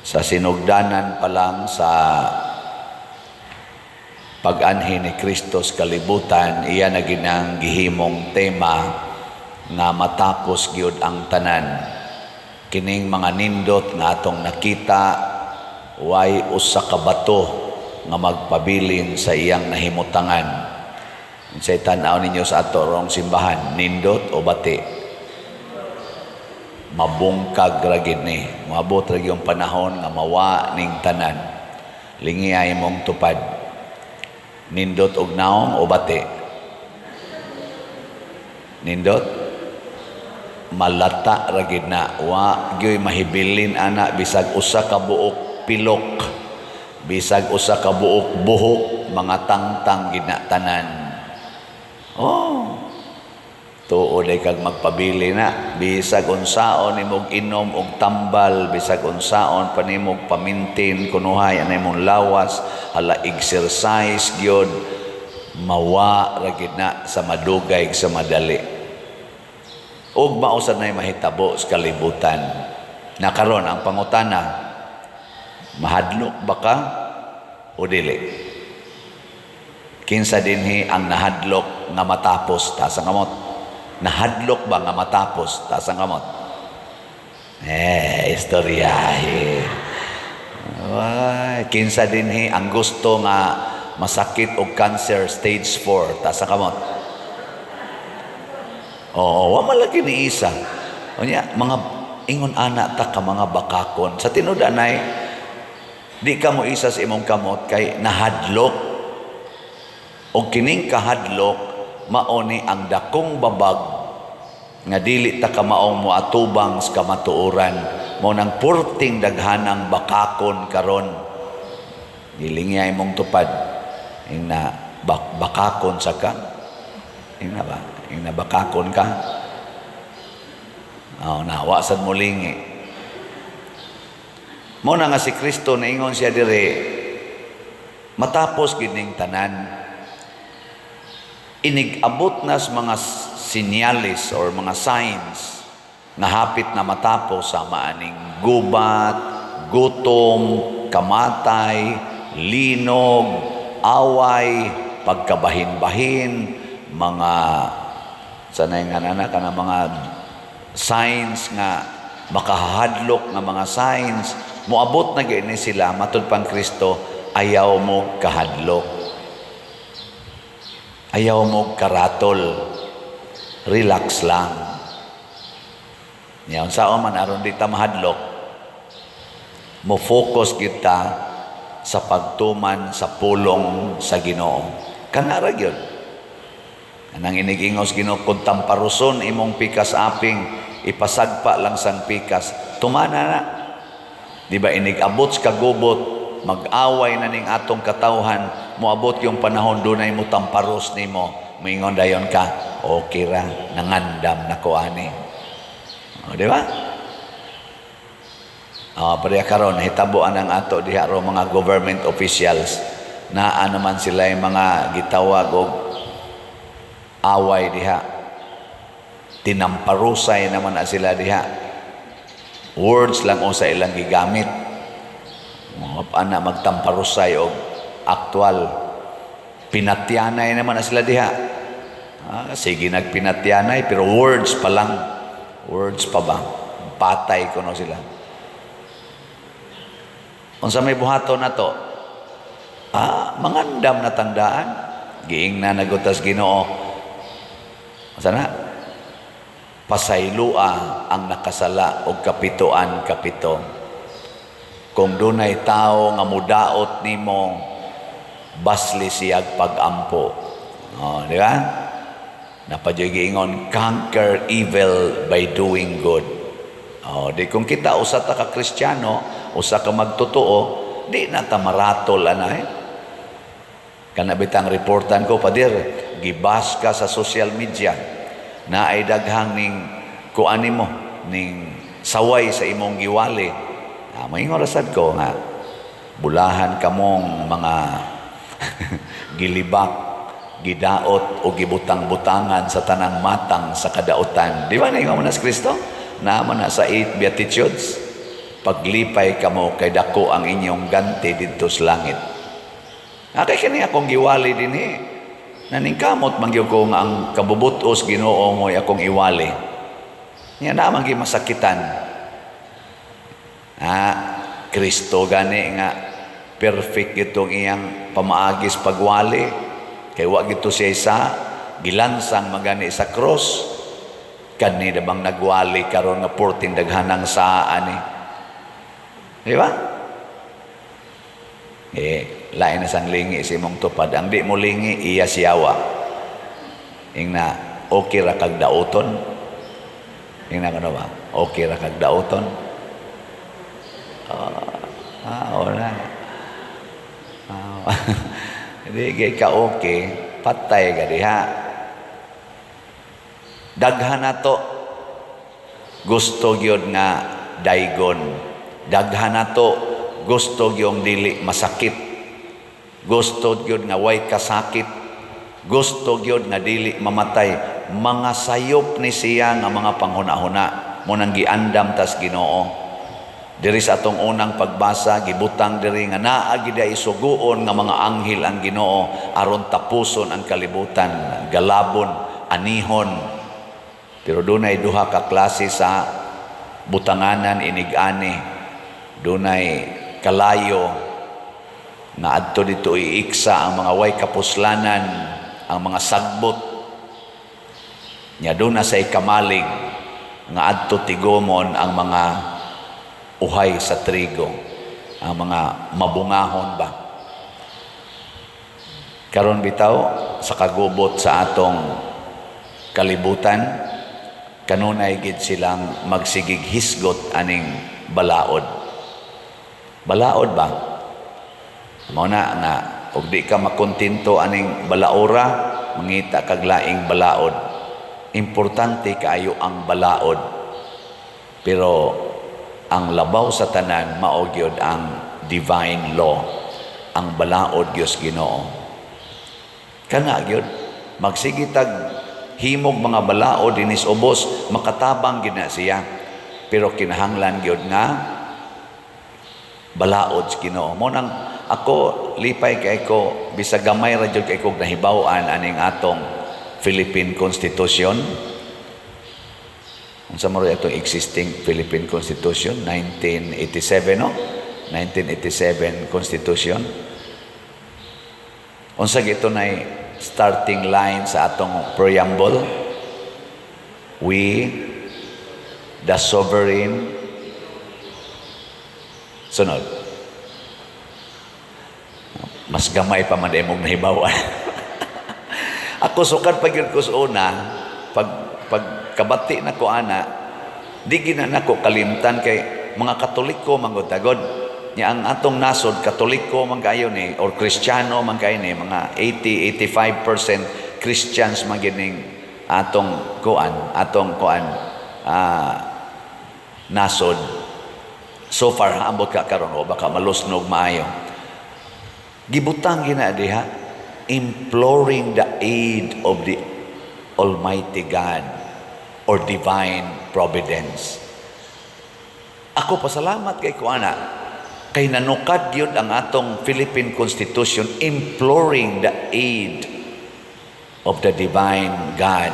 Sa sinugdanan pa lang sa pag-anhi ni Kristo sa kalibutan, iya na ginang gihimong tema nga matapos gyud ang tanan. Kining mga nindot nga atong nakita, way usa ka bato nga magpabilin sa iyang nahimutangan. Unsay tan-aw ninyo sa ato rong simbahan, nindot o bati? Mabungkag ra gid ni. Moabot ra gyud panahon nga mawa ning tanan. Lingi imong tupad. Nindot og naong o bati? Nindot? Malata ra gid na. Wa gyoy mahibilin ana, bisag usa ka buok pilok, bisag usa ka buok buhok, mga tangtang gid na tanan. Oh. Tuod ay kag magpabili na, bisag unsaon nimog inom og tambal, bisag unsaon pa nimog pamintin kunuhay anay imong lawas, hala, exercise gyud, mawa ra gid na sa madugay, sa madali. Ug mao sad nay mahitabo sa kalibutan. Na karon ang pangutana, mahadlok ba ka o dili? Kinsa dinhi ang nahadlok nga matapos? Taas ang kamot. Nahadlok ba nga matapos? Taas ang kamot. Eh, istoryahe. Ay, kinsa dinhi ang gusto nga masakit og cancer stage 4? Taas ang kamot. Oo, wa man lagi ni isa. Unya, mga ingon ana ta ka mga bakakon. Sa tinud anay, di ka mo isa sa imong kamot kay nahadlok. Og kining kahadlok mao ni ang dakong babag nga dili ta kamaong moatubang sa kamatuoran. Mao nang purting daghanang bakakon karon. Gilingi imong tupad. Ingna bakakon sa ka. Ingna ba? Ingna bakakon ka. Oh, na wa sad mo lingi. Mao na nga si Kristo naingon siya dire, matapos gining tanan, inig-abot na sa mga sinyalis or mga signs nga hapit na matapos, sa maaning gubat, gutom, kamatay, linog, away, pagkabahin-bahin, mga sanay nga nana kana mga signs nga makahadlok nga mga signs, moabot na gyud ni sila. Matud pang Kristo, ayaw mo kahadlok, ayaw mo karatol, relax lang. Yan, unsaon man aron di ta mahadlok? Mo focus kita sa pagtuman sa pulong sa Ginoo. Kana ra gyud. Anang inigingos Ginoo, kung tamparuson imong pikas aping, ipasagpa lang sang pikas. Tumana na. Di ba inig-abot sa kagubot, mag-away na ning atong katawhan, moabot yung panahon dunay mo tamparos nimo, moingon dayon ka, "Okay ra, nangandam na ko ani." O, di ba? Oh, pareha karon hitabo ang ato diha ro mga government officials. Naa naman sila yung mga gitawag og away diha. Tinamparusay naman na sila diha. Words lang o sa ilang gigamit. Mga ana magtamparusay og actual. Pinatyanay naman na sila diha. Ah, sige, nagpinatyanay pero words pa lang. Words pa ba? Patay kuno sila. Unsa may buhaton na to? Ah, mangandam na tandaan. Giing na nagutas Ginoo. Unsa na? Pasaylua ang nakasala og kapitoan kapito. Kung dunay tao nga mudaot nimo, basli siyag pag-ampo. Oh, di ba? Napadyoy giingon, "Conquer evil by doing good." Oh, di kung kita usa ta ka Kristiyano, usa ka magtotoo, di na ta maratol anay. Kana bitang reportan ko, "Pader, gibas ka sa social media na ay daghang ning kuan nimo, ning saway sa imong giwali." Ah, maingon rasad ko nga bulahan kamong mga gilibak, gidaot o gibutang-butangan sa tanang matang sa kadautan. Di ba naingon mo na si Kristo? Naa man na sa eight Beatitudes. Paglipay kamo kay dako ang inyong ganti didto sa langit. Ah, kay kani akong giwali dinhi. Naningkamot man gyud ko nga ang kabubut-os Ginoo mo'y akong iwali. Nya na man gyud masakitan. Ah, Kristo gani nga perfect itong iyang pamaagis pagwali kay wa gito siya isa gilansang magani sa cross. Kani bang nagwali karon nga porting daghanang saa ni, di ba? Eh, lain na sang lingi si imong tupad. Ang di mo lingi, iya siyawa. Ingna, okay ra kag dauton. Ingna kano ba? Okay ra kag dauton. Ah, wala. Ah, hindi kay ka okay, patay ka diha. Daghan na to gusto gyud nga daygon. Daghan na to gusto gyud dili masakit. Gusto gyud nga way kasakit. Gusto gyud nga dili mamatay. Mga sayop ni siya nga mga panghuna-huna mo nang giandam tas Ginoo. Diri sa atong unang pagbasa, gibutang diri nga naa gid ay suguon nga mga anghel ang Ginoo aron tapuson ang kalibutan, galabon, anihon. Pero dunay duha ka klase sa butanganan inig-ani. Dunay kalayo nga adto dito iiksa ang mga way kapuslanan, ang mga sagbot. Nya duna say kamalig nga adto tigomon ang mga uhay sa trigo, ang mga mabungahon ba. Karon bitaw sa kagubot sa atong kalibutan, kanunay gid silang magsigig hisgot aning balaod. Balaod ba? Mao na nga og di ka makontento aning balaora, mangita kag laing balaod. Importante kaayo ang balaod. Pero ang labaw sa tanan mao gyud ang divine law, ang balaod Dios Ginoo. Kana gyud magsige tag himog mga balaod dinis ubos, makatabang gid na siya. Pero kinahanglan gyud nga balaod sa Ginoo. Mo nang ako lipay kay ko bisag gamay ra jud kay kog nahibaw-an aning atong Philippine Constitution. Unsa man atong existing Philippine Constitution? 1987, no? 1987 Constitution. Unsa gito nay starting line sa atong preamble? "We the sovereign," sunod. Mas gamay pa man imong nahibaw-an. Ako sukad pa gyud ko sa una, pag kabati na ko ana, di gina nako kalimtan kay mga Katoliko man gud tagod. Nya ang atong nasod Katoliko man kayo ni or Kristiyano man kayo ni, mga 80 85% Christians man gining atong kuan nasod. So far, ambot ka karon o baka malusnog maayo. Gibutang gina diha, "imploring the aid of the Almighty God or divine providence." Ako pasalamat kay ko ana kay nanukad yun ang atong Philippine Constitution, imploring the aid of the divine God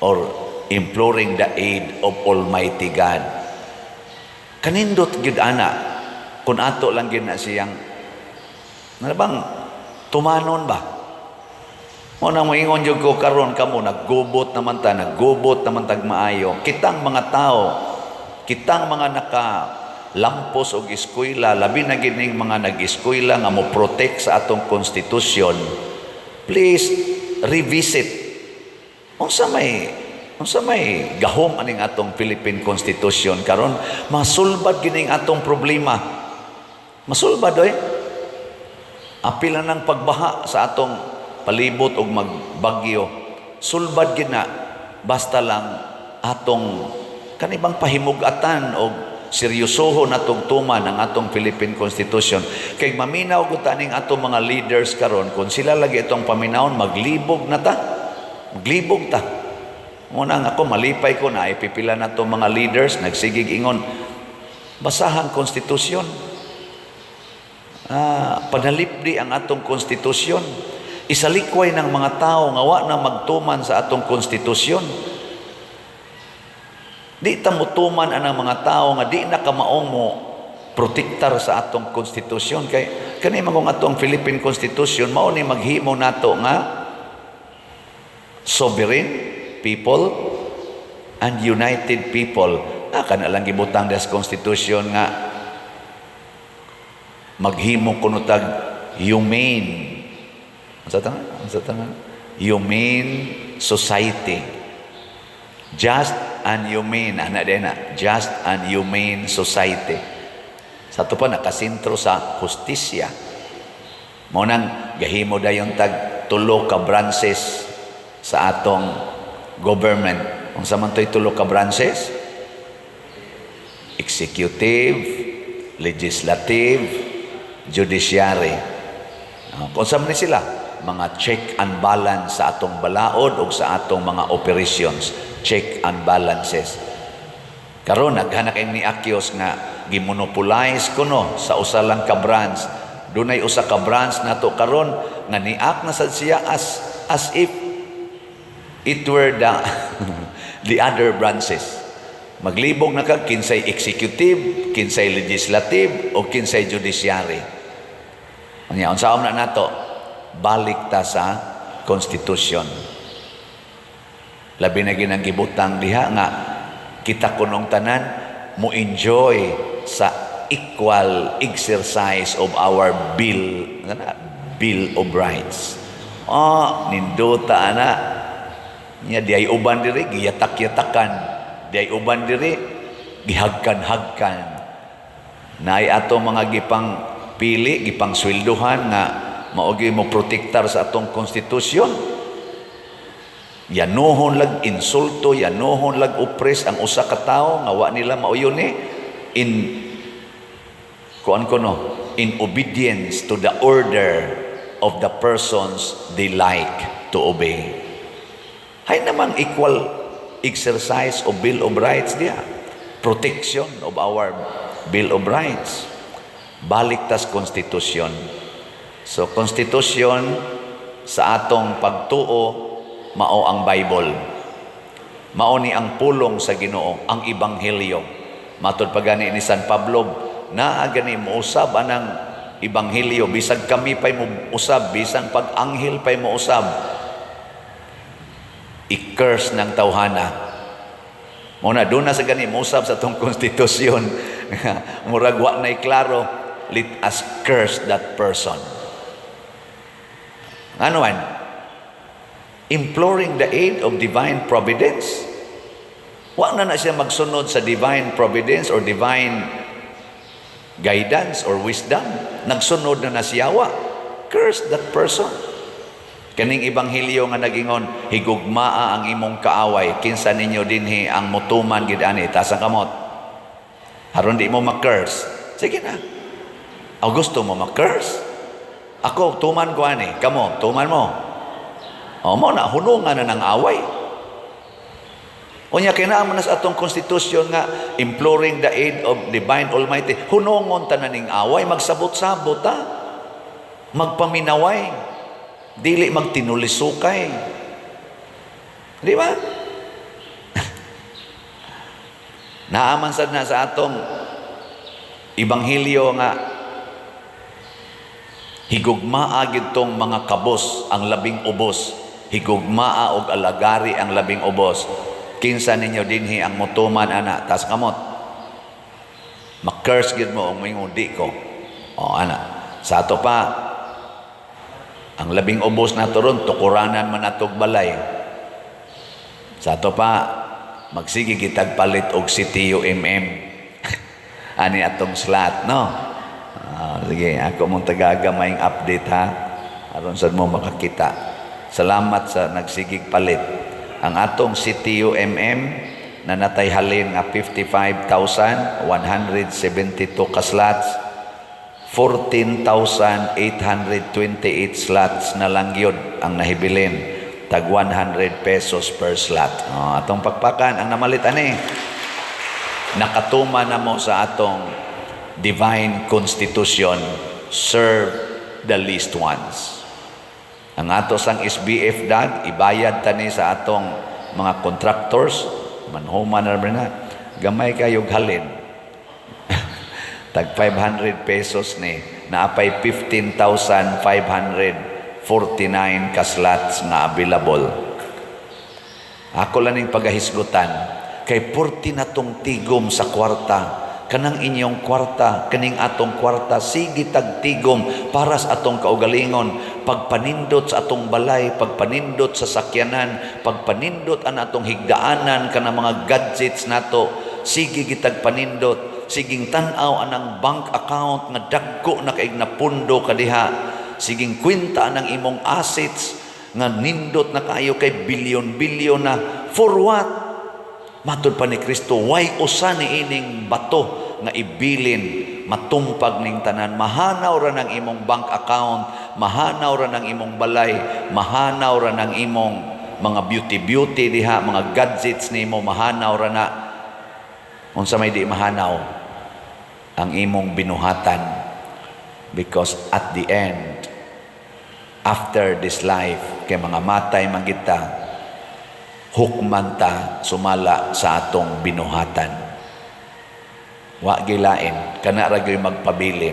or imploring the aid of Almighty God. Kanindot gyud ana kung ato lang gyud na siyang na bang tumanon ba. Mo nang moingon jud ko karon kamo naggubot naman ta, naggubot naman tag maayo. Kitang mga tao, kitang mga naka lampos og eskwela, labi na gid ning mga nag-eskwela nga mo protect sa atong konstitusyon. Please revisit. Unsa may gahom aning atong Philippine Constitution karon? Masulbad gining atong problema. Masulbad oy. Apil na ng pagbaha sa atong palibot og magbagyo. Sulbad gid na basta lang atong kanibang pahimugatan og seryosohon atong tuman ang atong Philippine Constitution. Kay maminaw ko taning atong mga leaders karon, kung sila lagi itong paminawon, maglibog na ta. Maglibog ta. Muna nga ako, malipay ko na ipipila na itong mga leaders, nagsigig ingon, Basahan konstitusyon. Panalipdi ang atong konstitusyon. Isalikway ng mga tao nga wa na magtuman sa atong konstitusyon. Di ta motuman ang mga tao nga di na kamaong mo protektar sa atong konstitusyon, kay kani man atong Philippine Constitution, mao ni maghimo nato nga sovereign people and united people. Kana lang gibutang des constitution nga maghimo kuno tag humane, unsa ta humane society, just and humane, ana din na, just and humane society. Sa ato pa, nakasentro sa hustisya. Mao nang gahimo dayon tag tulo ka branches sa atong government. Unsa man to'y tulo ka branches? Executive, legislative, judiciary. Kung unsa man ni sila, mga check and balance sa atong balaod o sa atong mga operations, check and balances. Karon naghanak ni Akios nga gimonopolize kuno sa usa lang ka branch. Dunay usa ka branch nato karon nga ni-act na sad siya as if it were the other branches. Maglibog na kag kinsay executive, kinsay legislative o kinsay judiciary. Unya, unsaon na nato? Balik ta sa constitution. Labi na ginang gibutang diha nga kita kunong tanan mo enjoy sa equal exercise of our bill, ano na? Bill of Rights. Oh, nindota ana. Nya di ay uban diri giyatak-yatakan, di ay uban diri gihagkan-hagkan. Naay ato mga gipang pili, gipang swelduhan nga mao gyud mo protektar sa atong konstitusyon. Yanuhon lag insulto, yanuhon lag oppress ang usa ka tawo nga wa nila mauyon ni in kuan ko no, in obedience to the order of the persons they like to obey. Hay namang equal exercise of Bill of Rights diha. Protection of our Bill of Rights. Balik tas konstitusyon. So konstitusyon sa atong pagtuo mao ang Bible. Mao ni ang pulong sa Ginoo, ang ebanghelyo. Matod pa gani ni San Pablo, naa gani mousab anang ebanghelyo, bisag kami pay mo usab, bisan pag anghel pay mo usab, i-curse ng tawhana. Mao na doon na sa gani mousab sa atong konstitusyon. Murag wa na'y klaro, let us curse that person. Ano man? Imploring the aid of divine providence. Wa na na siya magsunod sa divine providence or divine guidance or wisdom. Nagsunod na na siya wa. Curse that person. Kaning ebanghelyo nga nagingon, "Higugmaa ang imong kaaway." Kinsa ninyo dinhi ang mutuman gid ani? Taas ang kamot. Aron di mo ma-curse. Sige na. O gusto mo ma-curse? Ako, tuman ko ani. Kamo, tuman mo. O mo na, hunungan na ng away. Unya, kinahanglan na sa atong konstitusyon nga imploring the aid of divine Almighty. Hunungon tanan ning away, magsabot-sabot ta. Magpaminaway. Dili magtinulisukay. Di ba? Naaman sad na sa atong ebanghelyo nga higugmaa gid tong mga kabos ang labing ubos. Higugmaa og alagari ang labing ubos. Kinsa ninyo dinhi ang mutuman ana? Tas kamot. Ma-curse gid mo ang moingon di ko. O ana. Sa ato pa, ang labing ubos nato ron, tukuranan man natog balay. Sa ato pa, magsige kitag palit og CTUMM. Ani atong slot, no? Sige, ako mong tagaga maing update ha. Aron sad mo makakita. Salamat sa nagsigig palit. Ang atong CTUMM na natay halin nga 55,172 ka slots, 14,828 slots na lang yun ang nahibilin. Tag 100 pesos per slot. Oh, atong pakpakan ang namalit ani. Nakatuman na mo sa atong divine constitution, serve the least ones. Ang ato sang SBF dag, ibayad tani sa atong mga contractors, manhuman na na, gamay kayo halin. Tag 500 pesos ni, naapay 15,549 ka slots nga available. Ako lang ning pagahisgutan, kay purti na tong tigom sa kwarta, kanang inyong kwarta, kaning atong kwarta, sige tagtigom para sa atong kaugalingon, pagpanindot sa atong balay, pagpanindot sa sakyanan, pagpanindot ang atong higdaanan, kanang mga gadgets nato, sige gitag panindot, siging tan-aw anang bank account nga dagko na kaig na pundo kadiha, siging kwenta anang imong assets nga nindot na kayo kay bilyon-bilyon na, for what? Matud pa ni Kristo, way usa ni ining bato nga ibilin matumpag ning tanan? Mahanaw ra ng imong bank account, mahanaw ra ng imong balay, mahanaw ra ng imong mga beauty beauty diha, mga gadgets nimo, mahanaw ra na. Unsa may di mahanaw? Ang imong binuhatan, because at the end, after this life, kay mga matay man kita, hukman ta sumala sa atong binuhatan. Wa gilain, kana ra gyud magpabilin.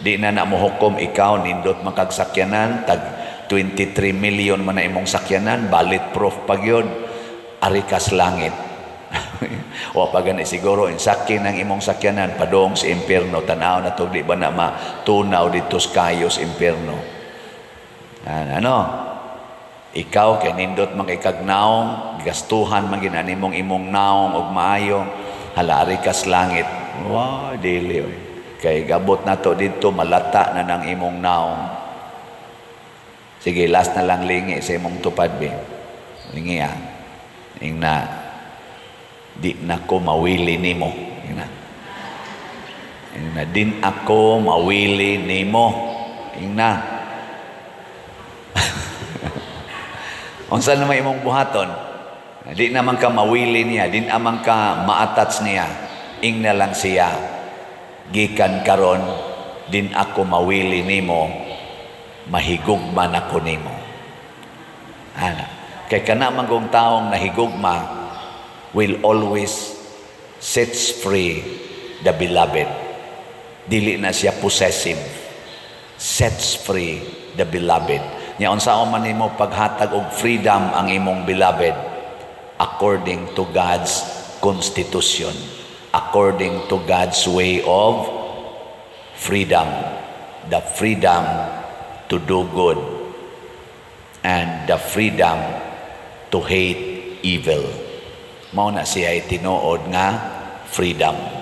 Di na na mohukom ikaw, nindot man kag sakyanan, tag 23 million man na imong sakyanan, bulletproof pa gyud, ari kas langit. Wa pa gani siguro insakyan ang imong sakyanan padung sa impierno. Tan-aw na to, di ba na matunaw dito sa kayos impierno? Ano? Ikaw kay nindot man kay kag naong, gastuhan man ginani mong imong naong og maayo, hala, ari kas langit. Wa dili oy. Kay gabot na to dito, malata na ng imong naong. Sige, last na lang, lingi sa imong tupad be. Lingi ah. Ingna, "Di na ko mawili nimo." Ingna. Ingna, "Din ako mawili nimo." Ingna. Unsa naman imong buhaton? Di naman ka mawili niya, di naman ka ma-attach niya. Ingna lang siya, "Gikan karon, din ako mawili nimo, mahigugma na ko nimo." Ana. Kay kana man kung taong nahigugma will always sets free the beloved. Dili na siya possessive. Sets free the beloved. Nya unsa man nimo paghatag og freedom ang imong beloved? According to God's constitution, according to God's way of freedom, the freedom to do good and the freedom to hate evil. Mao na siya tinuod nga freedom.